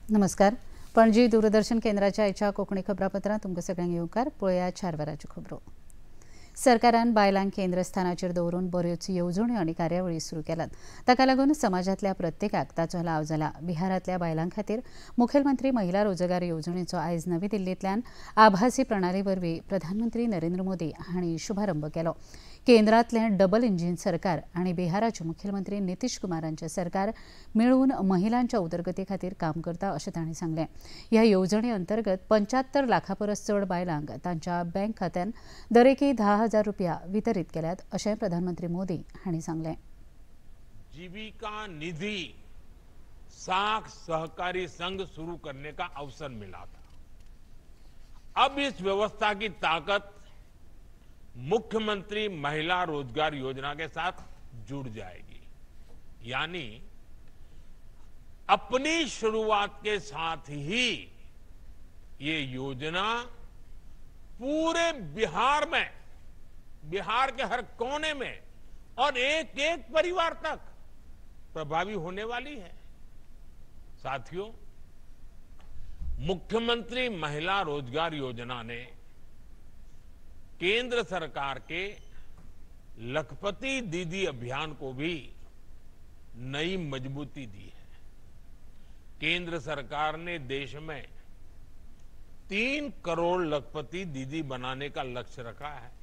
नमस्कार. पणजी दूरदर्शन केंद्राच्या आयच्या कोंकणी खबरापत्रांत तुमकां सगळ्यांक येवकार. पळया 4 वरांच्यो खबरो. सरकारान बायलांक केंद्रस्थानाचेर दवरून बऱ्योच येवजण्यो आनी कार्यावळी सुरू केल्यात. ताका लागून समाजांतल्या प्रत्येकाक ताचो लाव जाला. बिहारांतल्या बायलां खातीर मुखेलमंत्री महिला रोजगार येवजणेचो आयज नवी दिल्लींतल्यान आभासी प्रणाली वरवीं प्रधानमंत्री नरेंद्र मोदी हांणी शुभारंभ केलो. केंद्रांतलें डबल इंजीन सरकार आनी बिहाराचे मुखेलमंत्री नितीश कुमारांचें सरकार मेळून महिलांच्या उदरगती खातीर काम करता अशें तांणी सांगलें. ह्या येवजणे अंतर्गत 75 लाखां परस चड बायलांक तांच्या बँक खात्यान दरेकी 10,000 रुपया वितरीत केल्यात अशें प्रधानमंत्री मोदी हांणी सांगलें. जीविका निधि साख सहकारी संघ शुरू करने का अवसर मिला था. अब इस व्यवस्था की ताकत मुख्यमंत्री महिला रोजगार योजना के साथ जुड़ जाएगी। यानी अपनी शुरुआत के साथ ही ये योजना पूरे बिहार में, बिहार के हर कोने में और एक एक परिवार तक प्रभावी होने वाली है। साथियों, मुख्यमंत्री महिला रोजगार योजना ने केंद्र सरकार के लखपति दीदी अभियान को भी नई मजबूती दी है। केंद्र सरकार ने देश में 3 करोड़ लखपति दीदी बनाने का लक्ष्य रखा है।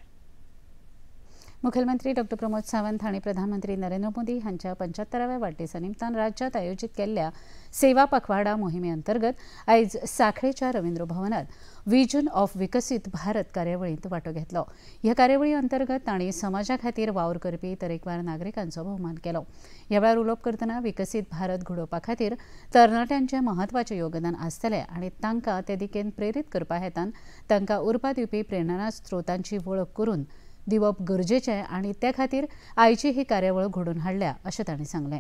मुखेलमंत्री डॉ प्रमोद सावंत हांणी प्रधानमंत्री नरेंद्र मोदी हांच्या 75व्या वाडदिसा निमतान राज्यात आयोजीत केल्ल्या सेवा पखवाडा मोहिमे अंतर्गत आयज साखळेच्या रवींद्र भवनात विजन ऑफ विकसीत भारत कार्यावळींत वांटो घेतलो. ह्या कार्यावळी अंतर्गत तांणी समाजा खातीर वावर करपी तरेकवार नागरिकांचो भोवमान केलो. ह्या वेळार उलोवप करतना विकसीत भारत घडोवपा खातीर तरणाट्यांचें म्हत्वाचें योगदान आसतलें आनी तांकां ते दिकेन प्रेरीत करपा हेतान तांकां उर्बा दिवपी प्रेरणा स्त्रोतांची वळख करून दिवप गरजेचें आनी ते खातीर आयची ही कार्यावळ घडोवन हाडल्या अशें तांणी सांगलें.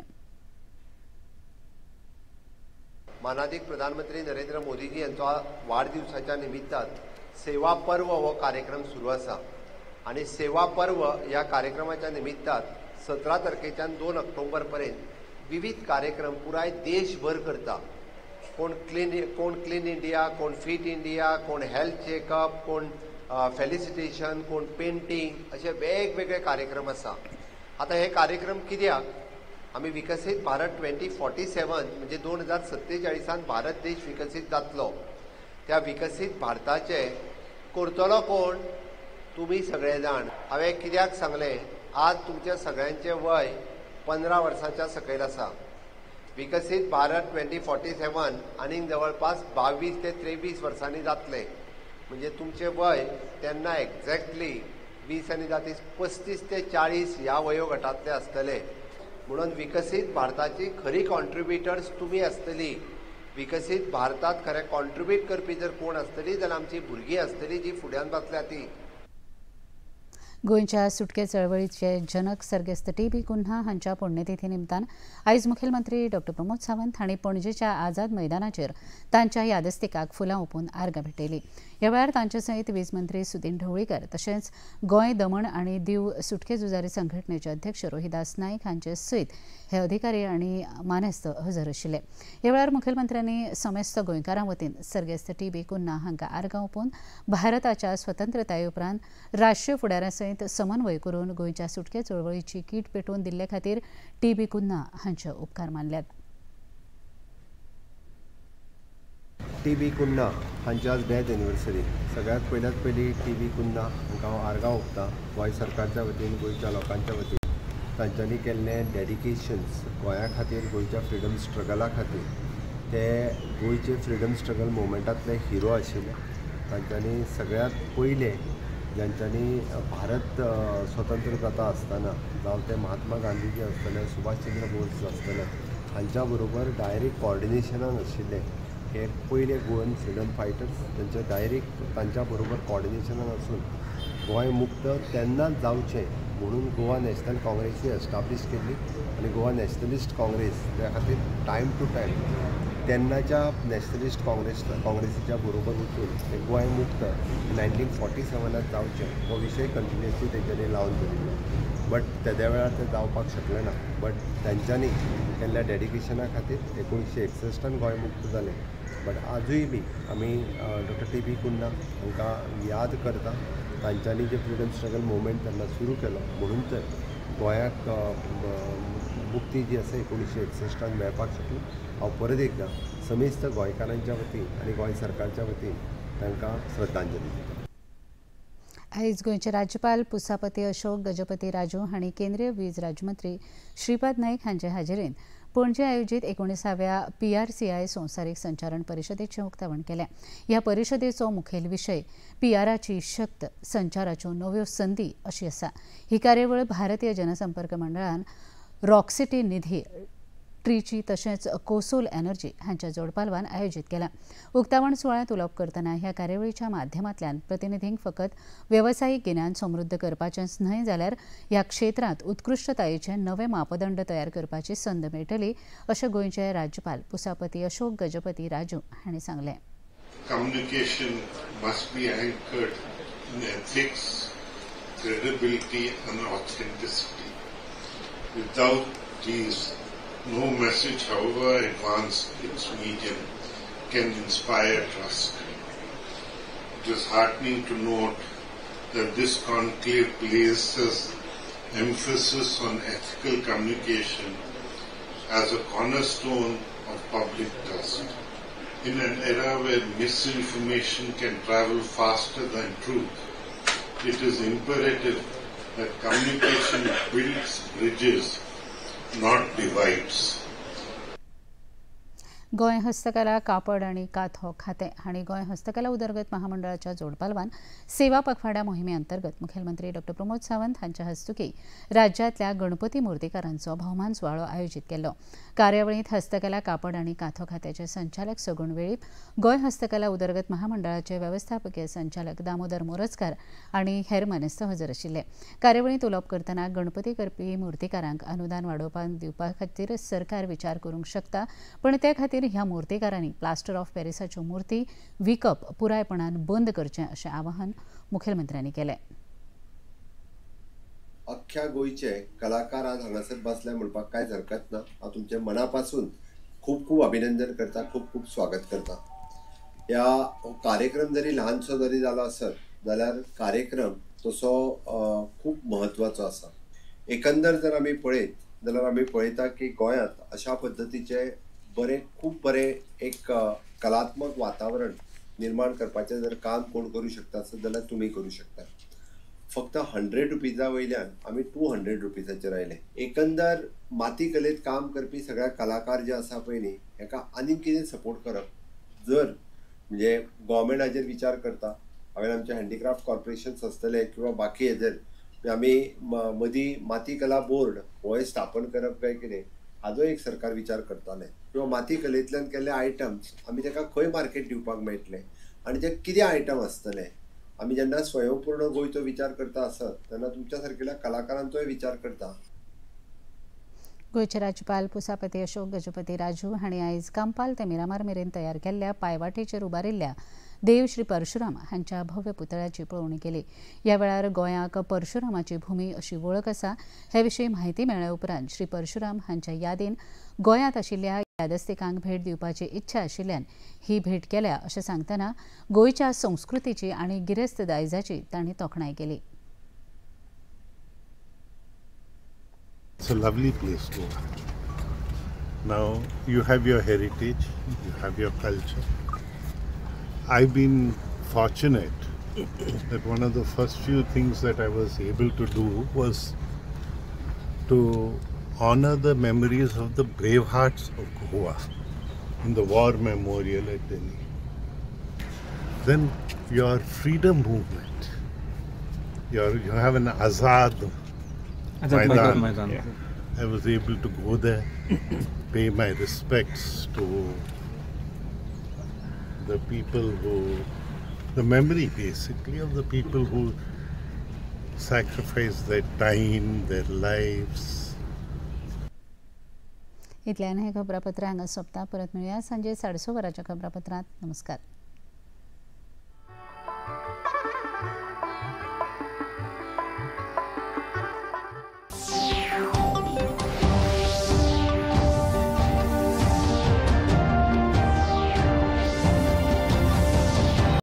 मानादीक प्रधानमंत्री नरेंद्र मोदीजी यांचो वाडदिवसाच्या निमित्तान सेवा पर्व हो कार्यक्रम सुरू आसा आनी सेवा पर्व ह्या कार्यक्रमाच्या निमित्तान 17 तारखेच्यान 2 ऑक्टोबर पर्यंत विविध कार्यक्रम पुराय देशभर करता. कोण क्लीन इंडिया, कोण फिट इंडिया, कोण हेल्थ चेकअप, कोण फेलिसिटेशन, कोण पेंटिंग, असे वेगवेगळे कार्यक्रम आसा. आता हे कार्यक्रम कित्याक आमी विकसीत भारत 2047 म्हणजे 2047 भारत देश विकसीत जातलो. त्या विकसीत भारताचे करतलो कोण? तुमी सगळे जाण. हांवें कित्याक सांगलें, आज तुमच्या सगळ्यांचें वय 15 वर्सांच्या सकयल आसा. विकसीत भारत 2047 आनीक जवळपास 22 ते 23 वर्सांनी जातलें. म्हणजे तुमचें वय तेन्ना एक्झॅक्टली 20 आनी 10 35 ते 40 ह्या वयोगटांतले आसतले. म्हणून विकसीत भारताची खरी कॉन्ट्रिब्युटर्स तुमी आसतली. विकसीत भारतात खरें कॉन्ट्रिब्यूट करपी जर कोण आसतली जाल्यार आमची भुरगीं आसतली जी फुड्यान बसल्या ती. गोंयच्या सुटके चळवळीचे जनक सर्गेस्त टी बी कुन्हा हांच्या पुण्यतिथी निमतान आयज मुखेलमंत्री डॉ प्रमोद सावंत हांणी पणजेच्या आझाद मैदानाचेर तांच्या यादस्तिकाक फुलां ओंपून आर्गां भेटयली. ह्या वेळार तांचे सयत वीज मंत्री सुदिन ढवळीकर तशेंच गोंय दमण आनी दीव सुटके झुजारी संघटनेचे अध्यक्ष रोहिदास नायक हांचे सयत हे अधिकारी आनी मानेस्त हजर आशिल्ले. ह्या वेळार मुखेलमंत्र्यांनी समेस्त गोंयकारां वतीन सर्गेस्त टी बी कुन्हा हांकां आर्गां ओंपून भारताच्या स्वतंत्रताये उपरांत राष्ट्रीय फुडाऱ्यां सयत समन्वय करून गोंयच्या सुटके चळवळीची कीट पेटोवन दिल्ले खातीर टी बी कुन्हा हांचे उपकार मानल्यात. टी बी कुन्हा हांची आज डेथ एनिवर्सरी. सगळ्यात पयल्यात पयली टी बी कुन्हा हांकां हांव आर्गां ओंपता. गोंय सरकारच्या वतीन, गोंयच्या लोकांच्या वतीन तांच्यांनी केल्लें डेडिकेशन्स गोंया खातीर, गोंयच्या फ्रिडम स्ट्रगला खातीर. ते गोंयचे फ्रिडम स्ट्रगल मुवमेंटांतले हिरो आशिल्ले. तांच्यांनी सगळ्यात पयले ज्यांच्यांनी भारत स्वतंत्र जाता आसतना, जावं ते महात्मा गांधीजी आसतले, सुभाषचंद्र बोस आसतले, हांच्या बरोबर डायरेक्ट कॉर्डिनेशनान आशिल्ले हे पयले गोवन फ्रिडम फायटर्स. तांचे डायरेक्ट तांच्या बरोबर कॉर्डिनेशनान आसून गोंय मुक्त तेन्नाच जावचें म्हणून गोवा नॅशनल काँग्रेसी एस्टाब्लीश केल्ली आनी गोवा नॅशनलिस्ट काँग्रेस त्या खातीर टायम टू टायम तेन्नाच्या नॅशनलिस्ट काँग्रेसीच्या बरोबर वचून ते गोंय मुक्त 1947 जावचें हो विशय कंटिन्युअसली तेंच्यांनी लावन धरिल्लो. बट तेद्या वेळार ते जावपाक शकले ना. बट तांच्यांनी केल्ल्या डेडिकेशना खातीर 1961 गोंय मुक्त जालें. बट आजूय बी आमी डॉक्टर टी बी कुन्हा हांकां याद करता. तांच्यांनी जे फ्रिडम स्ट्रगल मुवमेंट तेन्ना सुरू केलो म्हणून तर गोंयाक मुक्ती जी आसा 1961 मेळपाक शकली. हांव परत एकदां समेस्त गोंयकारांच्या वतीन आनी गोंय सरकारच्या वतीन तांकां श्रद्धांजली दिता. आयज गोंयचे राज्यपाल पुसापती अशोक गजपती राजू हांणी केंद्रीय वीज राज्यमंत्री श्रीपाद नाईक हांचे हाजेरीन पणजे आयोजीत 19व्या PRCI संवसारीक संचारण परिशदेचें उक्तावण केलें. ह्या परिशदेचो मुखेल विशय पीआराची शक्त, संचाराच्यो नव्यो संदी अशी आसा. ही कार्यावळ भारतीय जनसंपर्क मंडळान रॉकसिटी निधी ट्रीची तशेंच कोसोल एनर्जी हांच्या जोडपालवान आयोजीत केला. उक्तावण सुवाळ्यांत उलोवप करतना ह्या कार्यावळीच्या माध्यमांतल्यान प्रतिनिधींक फकत वेवसायीक गिन्यान समृद्ध करपाचेंच न्हय जाल्यार ह्या क्षेत्रांत उत्कृश्टतायेचे नवे मापदंड तयार करपाची संद मेळटली अशें गोंयचे राज्यपाल पुसापती अशोक गजपती राजू हांणी सांगलें. Communication must be anchored in ethics, credibility and authenticity. Without these, no message, however advanced its medium, can inspire trust. It is heartening to note that this conclave places emphasis on ethical communication as a cornerstone of public trust. In an era where misinformation can travel faster than truth, it is imperative that communication builds bridges, not divides. Goa हस्तकला कापड आनी काथो खातें हांणी गोंय हस्तकला उदरगत महामंडळाच्या जोडपालवान सेवा पखवाडा मोहिमे अंतर्गत मुखेलमंत्री डॉक्टर प्रमोद सावंत हांच्या हस्तुकी राज्यांतल्या गणपती मूर्तिकारांचो भोवमान सुवाळो आयोजीत केल्लो. कार्यावळींत हस्तकला कापड आनी काथो खात्याचे संचालक सगुण वेळीप, गोंय हस्तकला उदरगत महामंडळाचे वेवस्थापकीय संचालक दामोदर मोरजकार आनी हेर मानेस्त हजर आशिल्ले. कार्यावळींत उलोवप करतना गणपती करपी मूर्तिकारांक अनुदान वाडोवपाक दिवपा खातीर सरकार विचार करूंक शकता, पण ते खातीर ह्या मूर्तिकारांनी प्लास्टर ऑफ पॅरिसाच्यो मूर्ती विकप पुरायपणान बंद करचें अशें आवाहन मुखेलमंत्र्यांनी केलें. अख्ख्या गोंयचे कलाकार आज हांगासर बसले म्हणपाक कांयच हरकत ना. हांव तुमच्या मनापासून खूब खूब अभिनंदन करता, खूब खूब स्वागत करता. ह्या कार्यक्रम जरी ल्हानसो जरी जालो आसत जाल्यार कार्यक्रम तसो खूब म्हत्वाचो आसा. एकंदर जर आमी पळयत जाल्यार आमी पळयता की गोंयांत अशा पद्दतीचे बरें खूब बरें एक कलात्मक वातावरण निर्माण करपाचें जर काम कोण करूं शकता आसत जाल्यार तुमी करूं शकता. फक्त 100 रुपीजा वयल्यान आमी 200 रुपीजाचेर आयले. एकंदर माती कलेत काम करपी सगळ्या कलाकार जे आसा पळय न्ही हेका आनीक कितें सपोर्ट करप, जर म्हणजे गोवोरमेंट हाजेर विचार करता. हांवें आमचें हँडीक्राफ्ट कॉर्पोरेशन आसतलें किंवा बाकी हेजेर आमी मदीं माती कला बोर्ड होय स्थापन करप काय कितें हाजो एक सरकार विचार करतालें. किंवा माती कलेंतल्यान केल्ले आयटम्स आमी ताका खंय मार्केट दिवपाक मेळटलें आनी ते कितें आयटम आसतले. आमी जेन्ना स्वयंपूर्ण गोंयचो विचार करता आसत तेन्ना तुमच्या सारकेल्या कलाकारांचोय विचार करता. गोंयचे राज्यपाल पुसापती अशोक गजपती राजू हांणी आयज कांपाल ते मिरामार मेरेन तयार केल्ल्या पांयवाटेचेर उबारिल्ल्या देव श्री परशुराम हांच्या भव्य पुतळ्याची पळोवणी केली. ह्या वेळार गोंयाक परशुरामाची भूमी अशी वळख आसा हे विशीं म्हायती मेळ्ळ्या उपरांत श्री परशुराम हांच्या यादीन गोंयांत आशिल्ल्या यादस्तिकांक भेट दिवपाची इच्छा आशिल्ल्यान ही भेट केल्या अशें सांगतना गोंयच्या संस्कृतीची आनी गिरेस्त दायजाची तांणी तोखणाय केली. It's a lovely place, Goa. Now you have your heritage, you have your culture. I've been fortunate that one of the first few things that I was able to do was to honor the memories of the brave hearts of Goa in the War Memorial at Delhi. Then your freedom movement, you have an Azad Maidan. Yeah. I was able to go there, pay my respects to the people who, the memory basically of the people who sacrificed their time, their lives. इतल्यान हें खबरापत्र हांगा सोंपता. परत मेळुया सांजे 6:30 वरांच्या खबरापत्रांत. नमस्कार.